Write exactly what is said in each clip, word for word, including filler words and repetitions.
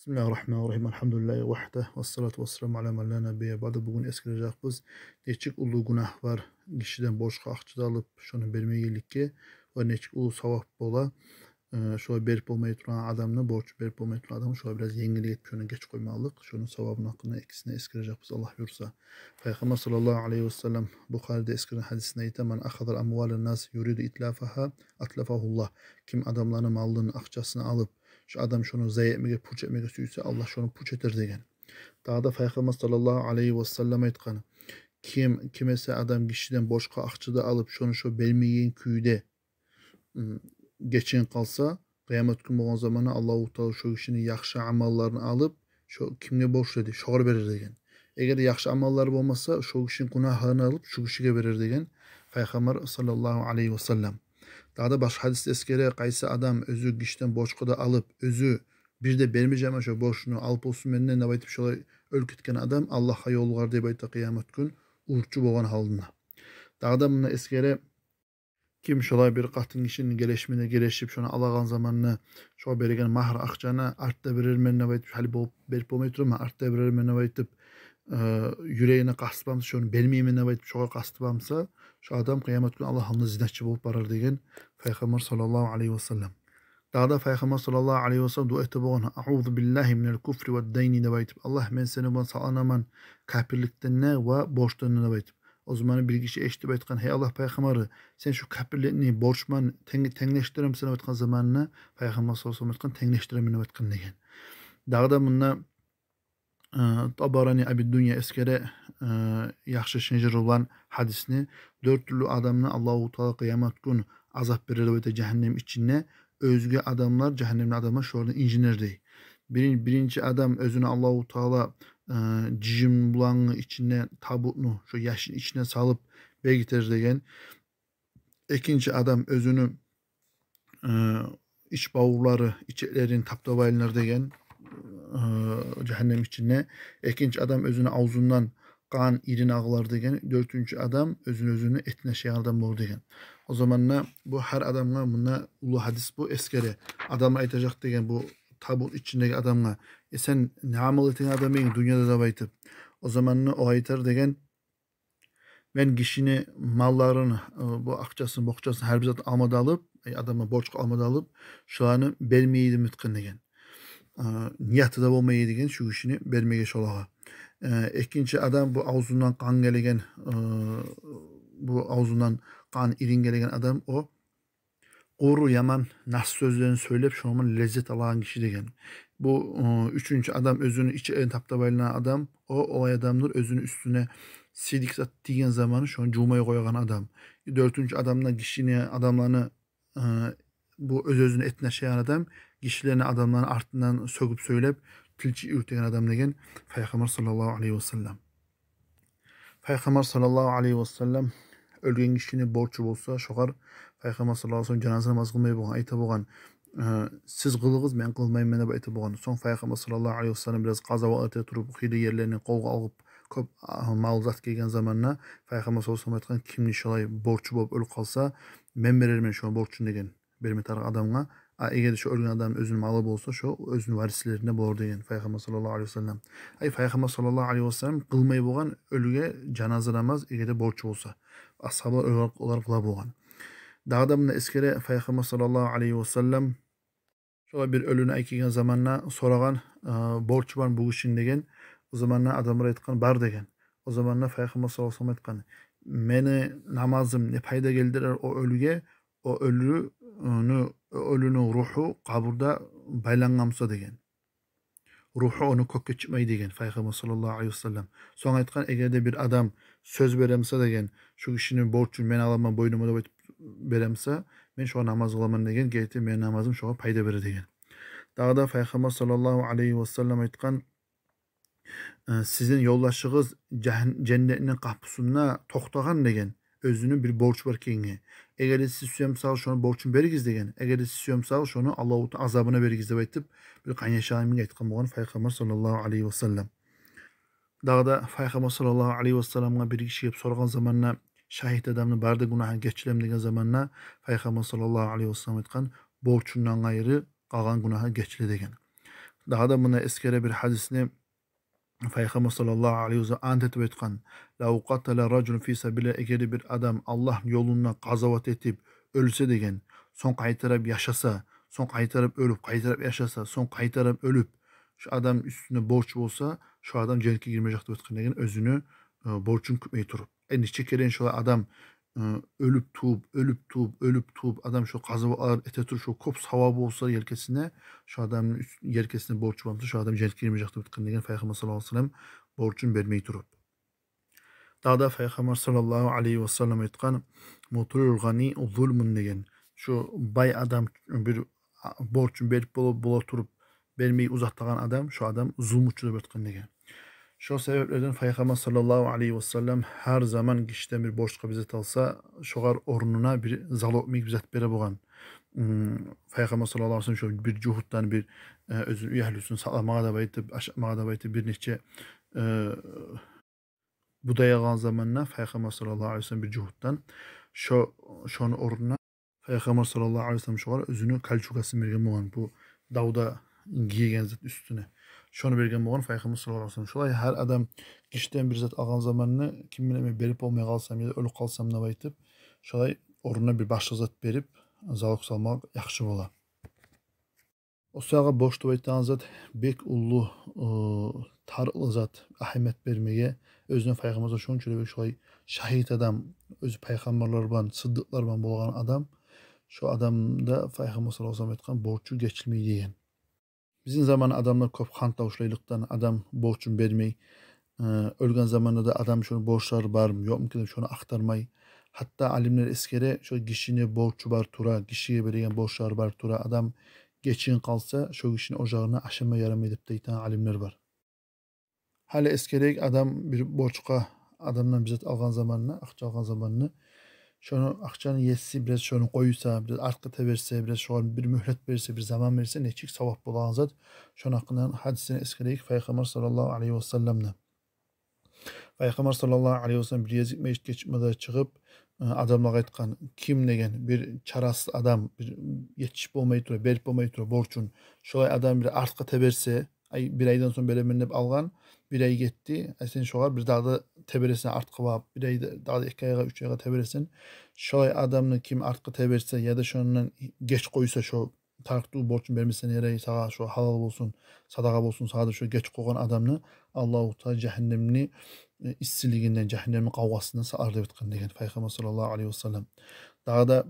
Бисмиллагьи ррагьмани ррагьим. Альгьамдулиллагьи вагьда, вассалату вассаламу аля ман ля набийя баъда. Бугюн эсгережекбиз, нечик уллу гюнагь бар гишиден борчгъа акъча да алып, шону бермегенликге, ва нечик уллу савап бола, э, шолай берип болмай турагъан адамны, борчун берип болмай турагъан адамны, шолай бираз енгиллик этип, шону геч къоймакълыкъ, шону савабын гьакъында экисин эсгережекбиз, Аллагь буюрса. Пайхаммар саллаллагьу алайгьи ва саллам Бухариде эсгерген гьадисинде айта: «Ман ахаза амвалан нас юриду итлафагьа, атлафагьуллагь». Ким адамланы малын, акъчасын алып, шо адам шону зая этмеге, пуч этмеге сюйсе, Аллагь шону пуч этер деген. Дагъы да Пайхаммар саллаллагьу алайгьи ва саллам айтгъан: ким, ким эсе адам гишиден борчгъа акъча да алып, шону шо бермеген кюйде, м, гечинип къалса, къыямат гюн болгъан заманда Аллагьу Таала шо гишини яхшы амалларын алып, шо кимге борчлу эди, шогъар берер деген. Эгер яхшы амаллар болмаса, шо гишини гюнагьларын алып, шо гишиге берер деген Пайхаммар саллаллагьу алайгьи ва саллам. Дагъы да башгъа гьадисде эсгере: къайсы адам оьзю гишиден борчгъа да алып, оьзю бир де бермежекмен шо борчну, алып болсун менден деп айтып, шолай оьлюп гетген адам Аллагьгъа ёлугъар деп айта къыямат гюн, урчу болгъан гьалында. Дагъы да мунда эсгере: ким шолай бир къатын гишини гелешмеге гелешип, шону алагъан заманда шогъар береген магьар акъчаны артда берермен деп айтып, гьали болуп берип болмай тураман, артда берермен деп айтып, э, юрегине къасты бар буса, шону бермеймен деп айтып, шогъар къасты бар буса, шо адам къыямат гюн Аллагь алдында зиначы болуп барар деген Пайхаммар саллаллагьу алайгьи ва саллам. Дагъы да Пайхаммар саллаллагьу алайгьи ва саллам дуа эте болгъан: «Аузу биллагьи миналь куфри вад дайни», — деп айтып, «Аллагь, мен сени булан сакъланаман капирликден де ва борчдан да», — деп айтып. О заманда бир гиши эшитип айтгъан: «Гьей Аллагь Пайхаммары, сен шо капирликни, борч булан тенг-, тенглешдиремисен?» — деп айтгъан заманда Пайхаммар саллаллагьу алайгьи ва саллам айтгъан: «Тенглешдиремен», — деп айтгъан деген. Дагъы да мунда, э, Табарани Аби Дунья эсгере, э, яхшы шынжыр болгъан гьадисни: дёрт тюрлю адамны Аллагьу Таала къыямат гюн азап берер деп айта жагьаннем ичинде. Оьзге адамлар, жагьаннемни адамлар шолардан инжинер дей. Бирин-, биринчи адам оьзюню Аллагьу Таала, э, жыйым булангъы ичинде табутну, шо яшын ичине салып бегитер деген. Экинчи адам оьзюню, э, ич бавурлары, ичеклерин таптап айланар деген, э, жагьаннем ичинде. Экинчи адам оьзюню авзундан къан, ирин агъылар деген. Дёртюнчю адам оьзюн-, оьзюню этин ашайгъан адам болур деген. О заманда бу гьар адамгъа, мунда уллу гьадис бу, эсгере. Адамлар айтажакъ деген бу табут ичиндеги адамгъа: «Э, сен не амал этеген адам эдинг дюньяда?» — деп айтып. О заманда о айтар деген: «Мен гишини малларын, э, бу акъчасын, бокъчасын, гьар бир зат алма да алып, э, адамдан борчгъа алма да алып, шоланы бермей эдим этген», — деген. Э, нияты да болмай эди деген шо гишини бермеге шолагъа. Э, экинчи адам бу авзундан къан гелеген, э, бу авзундан къан, ирин гелеген адам, о къуру яман нас сёзлерин сёйлеп, шондан леззет алагъан гиши деген. Бу, э, уьчюнчю адам оьзюню ичеклерин таптап айланагъан адам, о, олай адамдыр, оьзюню уьстюне сийдик зат тийген заманы шону жувмай къоягъан адам. Дёртюнчю адам да гишини, адамланы, э, бу оьз-оьзюню этин ашайгъан адам, гишилени, адамланы артындан сёгюп сёйлеп, тилчи юрютеген адам деген Пайхаммар саллаллагьу алайгьи ва саллам. Пайхаммар саллаллагьу алайгьи ва саллам оьлген гишини борчу болса, шогъар Пайхаммар саллаллагьу алайгьи ва саллам жаназа намаз къылмай болгъан, айта болгъан: «Э, сиз къылыгъыз, мен къылмайман», — деп айта болгъан. Сонг Пайхаммар саллаллагьу алайгьи ва саллам бираз къазават эте туруп, хыйлы ерлерин къолгъа алып, кёп, а, мал-зат гелген заманда Пайхаммар саллаллагьу алайгьи ва саллам айтгъан: «Кимни шолай борчу болуп оьлюп къалса, мен берермен шону борчун», — деген, берме тарыкъ адамгъа. А эгер де шо оьлген адамны оьзюню малы болса, шо оьзюню варислерине болур деген Пайхаммар саллаллагьу алайгьи ва саллам. Ай, Пайхаммар саллаллагьу алайгьи ва саллам къылмай болгъан оьлюге жаназа намаз, эгер де борчу болса. Асгьабалар олар, олар къыла болгъан. Дагъы да мунда эсгере Пайхаммар саллаллагьу алайгьи ва саллам: шолай бир оьлюню алып гелген заманда сорагъан: «Э, борчу бармы бу гишини?» — деген. О заманда адамлар айтгъан: «Бар», — деген. О заманда Пайхаммар саллаллагьу алайгьи ва саллам айтгъан: «Мени намазым не пайда гелтирер о оьлюге, о оьлюню, оьлюню ругьу къабурда байлангъан буса?» — деген. «Ругьу ону кёкге чыкъмай», — деген Пайхаммар саллаллагьу алайгьи ва саллам. Сонг айтгъан: «Эгер де бир адам сёз бере буса, — деген, — шу гишини борчун мен аламан бойнума деп айтып бере буса, мен шогъар намаз къыламан, — деген, — герти мени намазым шогъар пайда бере», — деген. Дагъы да Пайхаммар саллаллагьу алайгьи ва саллам айтгъан: «Э, сизин ёлдашыгъыз жагьан-, женнетни къапусунда токътагъан, — деген, — оьзюню бир борчу бар экенге. Эгер де сиз сюе бусагъыз, шону борчун беригиз, — деген, — эгер де сиз сюе бусагъыз, шону Аллагьу Таала азабына беригиз», — деп айтып, бир къайын ашагъан йимик айтгъан болгъан Пайхаммар саллаллагьу алайгьи ва саллам. Дагъы да Пайхаммар саллаллагьу алайгьи ва салламгъа бир гиши гелип сорагъан заманда, шагьит адамны бары да гюнагьы гечилеми деген заманда, Пайхаммар саллаллагьу алайгьи ва саллам айтгъан: «Борчундан къайры къалгъан гюнагьы гечиле», — деген. Дагъы да муна эсгере бир гьадисни. Пайхаммар саллаллагьу алайгьи ва саллам ант этип айтгъан: «Лав къатала ражулун фи сабилиллагь», эгер де бир адам Аллагьны ёлунда къазават этип оьлсе деген, сонг къайтарып яшаса, сонг къайтарып оьлюп, къайтарып яшаса, сонг къайтарып оьлюп, шо адам уьстюнде борч болса, шо адам женнетге гирмежек деп айтгъан деген, оьзюню, э, борчун кютмей туруп. Э, нече керен шолай адам, э, оьлюп тувуп, оьлюп тувуп, оьлюп тувуп, адам шо къазаватлар эте туруп, шо кёп савабы болса елкесине, шо адамны уьст-, елкесине борчу болмаса, шо адам женнетге гирмежек деп айтгъан деген Пайхаммар саллаллагьу алайгьи ва саллам, борчун бермей туруп. Дагъы да Пайхаммар саллаллагьу алайгьи ва саллам айтгъан: «Мутъилул гъани зулмун», – деген. Шо бай адам бир, а, борчун берип бола, бола туруп, бермей узатагъан адам, шо адам зулмучу деп айтгъан деген. Шо себеплерден Пайхаммар саллаллагьу алайгьи ва саллам гьар заман гишиден бир борчгъа бир зат алса, шогъар орнуна бир залог йимик бир зат бере болгъан. М, Пайхаммар саллаллагьу алайгьи ва саллам шо бир жугьутдан бир, э, оьзюню уьягьлюсюн сакъламагъа деп айтып, ашатмагъа деп айтып, бир нече, э, будай алгъан заманда Пайхаммар саллаллагьу алайгьи ва саллам бир жугьутдан шо, шону орнуна Пайхаммар саллаллагьу алайгьи ва саллам шогъар оьзюню кольчугасын берген болгъан, бу давда гийеген зат уьстюне. Шону берген болгъан Пайхаммар саллаллагьу алайгьи ва саллам. Шолай гьар адам гишиден бир зат алгъан заманда, ким биле, мен берип болмай къалсам яда оьлюп къалсам деп айтып, шолай орнуна бир башгъа зат берип, залог салмакъ яхшы бола. О саягъа борч деп айтагъан зат бек уллу, э, тарыкълы зат, агьамият бермеге. Оьзюне Пайхаммар шонча бек шолай шагьит адам, оьзю пайхаммарлар булан, сыддыкълар булан болгъан адам, шо адамда Пайхаммар саллаллагьу алайгьи ва саллам айтгъан, борчу гечилмей деген. Бизин заман адамлар кёп хантлав шолайлыкъдан, адам борчун бермей, э, оьлген заманда да адам шону борчлары бармы, ёкъму экен деп шону ахтармай. Гьатта алимлер эсгере, шо гишини борчу бар тура, гишиге береген борчлары бар тура, адам гечинген къалса, шо гишини ожагъына ашама ярамай деп де айтагъан алимлер бар. Гьали эсгерейик, адам бир борчгъа адамдан бир зат алгъан заманда, акъча алгъан заманда, шону, акъчаны еси бираз шону къойса, бираз артгъа теберсе, бираз шогъар бир мюгьлет берсе, бир заман берсе, нечик савап болагъан зат. Шону гьакъындан гьадисни эсгерейик Пайхаммар саллаллагьу алайгьи ва салламны. Пайхаммар саллаллагьу алайгьи ва саллам бир гезик межитге чыкъмада чыгъып, э, адамлагъа айтгъан, ким деген бир чарасыз адам, бир етишип болмай тура, берип болмай тура борчун, шолай адам бир артгъа теберсе, ай, бир айдан сонг беремен деп алгъан, бир ай гетди, ай, сен шогъар бир дагъы да тебересен артгъа багъып, бир ай да, дагъы да эки айгъа, уьч айгъа тебересен. Шолай адамны ким артгъа теберсе, яда шондан геч къойса, шо тарыкъ тюгюл, борчун бермесенг ярай, сагъа шо гьалал болсун, садагъа болсун сагъа деп шо геч къойгъан адамны Аллагьу Таала жагьаннемни, э, иссилигинден, жагьаннемни къавгъасындан сакълар деп айтгъан деген Пайхаммар саллаллагьу алайгьи ва саллам. Дагъы да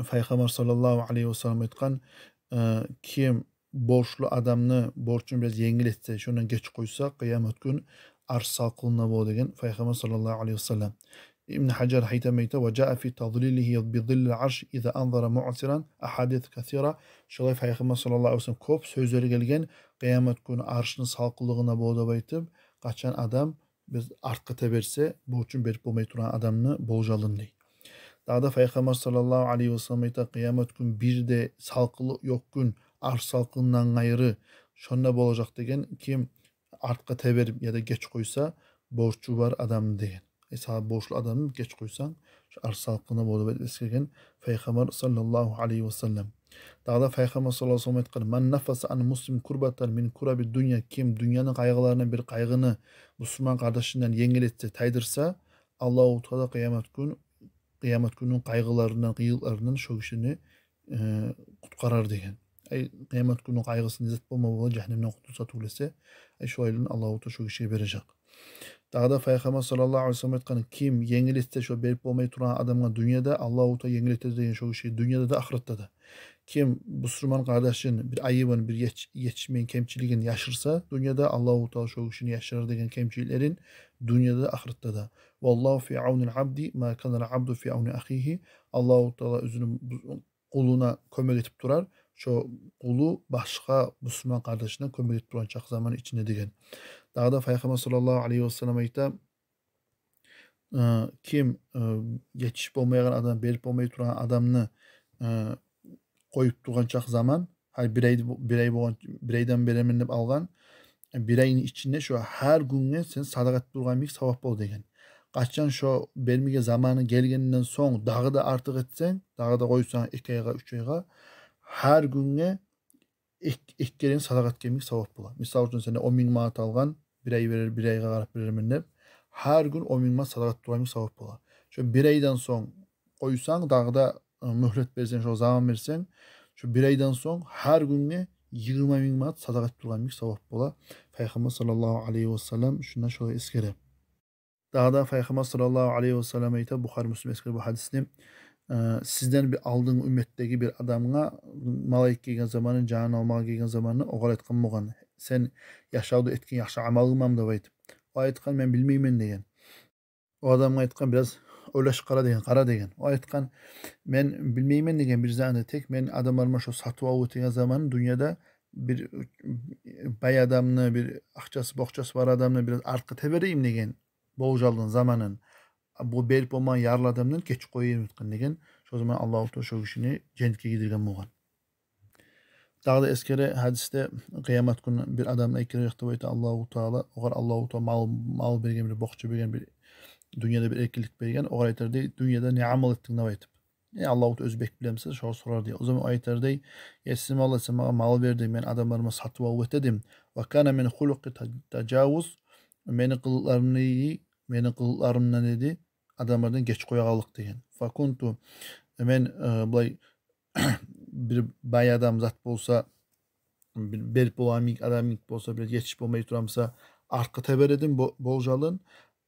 Пайхаммар саллаллагьу алайгьи ва саллам айтгъан, э, ким борчлу адамны борчун бираз енгил этсе, шондан геч къойса, къыямат гюн арш салкъынында бола деген Пайхаммар саллаллагьу алайгьи ва саллам. Ибн Гьажар Гьайтами айта: «Ва жаа фи тазлилигьи би зиллил арш иза анзара муъсиран», агьадис касира. Шолай Пайхаммар саллаллагьу алайгьи ва саллам кёп сёзлери гелген, къыямат гюн аршны салкъынлыгъында бола деп айтып, къачан адам бир артгъа теберсе, борчун берип болмай турагъан адамны болжалын дей. Дагъы да Пайхаммар саллаллагьу алайгьи ва саллам айта, къыямат гюн бир де салкъынлыкъ ёкъ гюн, арш салкъынындан къайры, шонда болажакъ деген, ким артгъа теберип яда геч къойса, борчу бар адамны деген. Ай, сагъа борчлу адамны геч къойсанг, шо арш салкъынында бола деп эсгерген Пайхаммар саллаллагьу алайгьи ва саллам. Дагъы да Пайхаммар саллаллагьу алайгьи ва саллам айтгъан: «Ман наффаса ан муслим курбатан мин кураби дунья», ким дюньяны къайгъыларындан бир къайгъыны бусурман къардашындан енгил этсе, тайдырса, Аллагьу Таала къыямат гюн, къыямат гюнню къайгъыларындан, къыйынлыкъларындан шо гишини, э, къутгъарар деген. Ай, къыямат гюнню къайгъысы не зат болма бола, жагьаннемден къутулса тюгюл эсе, ай, шолайлыгъын Аллагьу Таала шо гишиге бережек. Дагъы да Пайхаммар саллаллагьу алайгьи ва саллам айтгъан, ким енгил этсе шо берип болмай турагъан адамгъа дюньяда, Аллагьу Таала енгил этер деген шо гишиге дюньяда да, ахыратда да. Ким бусурман къардашын бир айыбын, бир етиш-, етишмеген кемчилигин яшырса дюньяда, Аллагьу Таала шо гишини яшырар деген кемчиликлерин дюньяда да, ахыратда да. «Валлагьу фи авнил абди ма канал абду фи авни ахигьи». Аллагьу Таала оьзюню бу-, къулуна кёмек этип турар, шо къулу башгъа бусурман къардашына кёмек этип тургъан чакъы заман ичинде деген. Дагъы да Пайхаммар саллаллагьу алайгьи ва саллам айта, э, ким, э, етишип болмайгъан адам, берип болмай турагъан адамны, э, къоюп тургъан чакъы заман, гьали бир ай, бир ай болгъан, бир айдан беремен деп алгъан, э, бир айны ичинде шо гьар гюнге сен садагъа этип тургъан йимик савап бола деген. Къачан шо бермеге заманы гелгенден сонг дагъы да артыкъ этсенг, дагъы да къойсанг эки айгъа, уьч айгъа, гьар гюнге эк-, эки керен садагъа этгенлик савап бола. Мисал учун, сен он минг манат алгъан, бир ай берер, бир айгъа къарап берермен деп, гьар гюн он минг манат садагъа этип тургъанлыкъ савап бола. Шо бир айдан сонг къойсанг, дагъы да, э, мюгьлет берсенг, шо заман берсенг, шо бир айдан сонг гьар гюнге йигирма минг манат садагъа этип тургъанлыкъ савап бола. Пайхаммар саллаллагьу алайгьи ва саллам шунда шолай эсгере. Дагъы да Пайхаммар саллаллагьу алайгьи ва саллам айта, Бухари, Муслим эсгере бу гьадисни, э, сизден бир алдын умметдеги бир адамгъа малайик гелген заманы, жанын алмагъа гелген заманы огъар айтгъан болгъан: «Сен яшавда этген яхшы амалынг бармы?» — деп айтып. О айтгъан: «Мен билмеймен», — деген. О адамгъа айтгъан: «Бираз ойлашып къара», — деген, «къара», — деген. О айтгъан: «Мен билмеймен», — деген, — «бир затны, тек мен адамларыма шо сатып алып этеген заманы дюньяда бир бай адамны, бир акъчасы, бокъчасы бар адамны бираз артгъа теберейим», — деген, болжалын, заманын. «Бу берип болмагъан ярлы адамдан геч къояйым», — айтгъан деген. Шо заман Аллагьу Таала шо гишини женнетге гийирген болгъан. Дагъы да эсгере гьадисде, къыямат гюн бир адам эки рагьмат айта Аллагьу Таала, огъар Аллагьу Таала мал, мал берген, бир бокъча берген, бир дюньяда бир эркинлик берген, огъар айтар дей: «Дюньяда не амал этдинг?» — деп айтып. Э, Аллагьу Таала оьзю бек билемиса, шогъар сорар дей. О заман о айтар дей: «Есим Аллагь, сен магъа мал бердинг, мен адамларыма сатып алып эте эдим. Ва кана мин хулукъи та-, тажавуз, мени къылыкъларымны, мени къылыкъларымдан эди адамлардан геч къоягъанлыкъ», — деген. «Факунту, мен, э, булай, бир бай адам зат болса, бир берип болагъан йимик адам йимик болса, бир етишип болмай турамса, артгъа тебер эдим бо-, болжалын,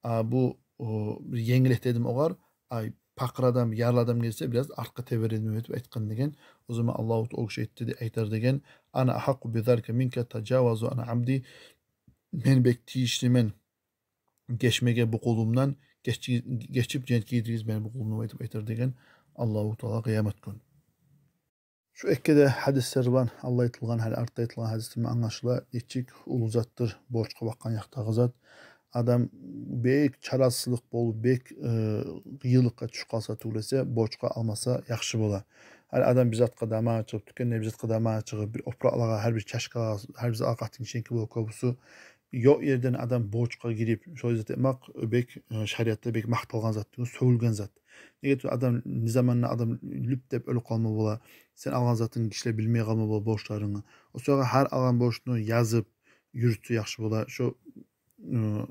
а бу, о, бир енгил эте эдим огъар, а пакъыр адам, ярлы адам гелсе, бираз артгъа тебер эдим», — деп айтгъан деген. О заман Аллагьу Таала о гишиге айтар деген: «Ана агьакъкъу бизалика минка, тажаваза ан абди, мен бек тийишлимен гечмеге бу къулумдан, гечи-, гечип женнетге гийиригиз мени бу къулумдан», — деп айтар деген Аллагьу Таала къыямат гюн. Шу эки де гьадислер булан, алда айтылгъан, гьали артда айтылгъан гьадислерден англашыла, нечик уллу затдыр борчгъа бакъгъан якъдагъы зат. Адам бек чарасызлыкъ болуп, бек, э, къыйынлыкъгъа тюшюп къалса тюгюл эсе, борчгъа алмаса яхшы бола. Гьали адам бир затгъа дамагъы чыгъып, тюкенде бир затгъа дамагъы чыгъып, бир опуракълагъа, гьар бир чашкагъа, гьар бир затгъа къатын ичинки бола кёбюсю. Ёкъ ерден адам борчгъа гирип, шолай зат этмек бек, э, шариатда бек макъталгъан зат тюгюл, сёгюлген зат. Неге тюгюл, адам не заманда адам люп деп оьлюп къалма бола, сен алгъан затынгны гишилер билмей къалма бола, борчларынгны. О саялы гьар алгъан борчну язып юрютсе яхшы бола. Шо, э,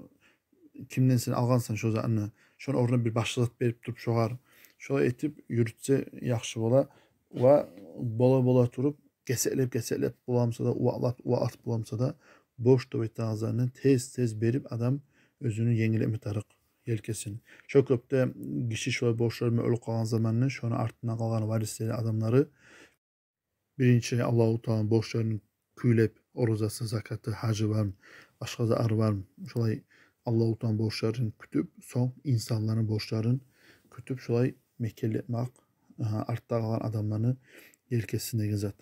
кимден сен алгъансан шо затны, шону орнуна бир башгъа зат берип туруп шогъар, шолай этип юрютсе яхшы бола. Ва бола-бола туруп, гесеклеп-гесеклеп боламса да, увакълап-увакълатып боламса да, борч деп айтагъан затны тез-тез берип, адам оьзюню енгил этме тарыкъ елкесин. Шо кюйде гиши шолай борчлар булан оьлюп къалгъан заманны, шону артындан къалгъан варислери, адамлары биринчи Аллагьу Тааланы борчларын кюйлеп, оразасы, закаты, гьажы бармы, башгъа затлары бармы, шолай Аллагьу Тааланы борчларын кютюп, сонг инсанланы борчларын кютюп, шолай мекенли этмек, э, артда къалгъан адамланы елкесиндеги зат.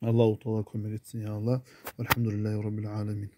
Аллагьу Таала кёмек этсин, я Аллагь. Валгьамдулиллагьи раббил аламин.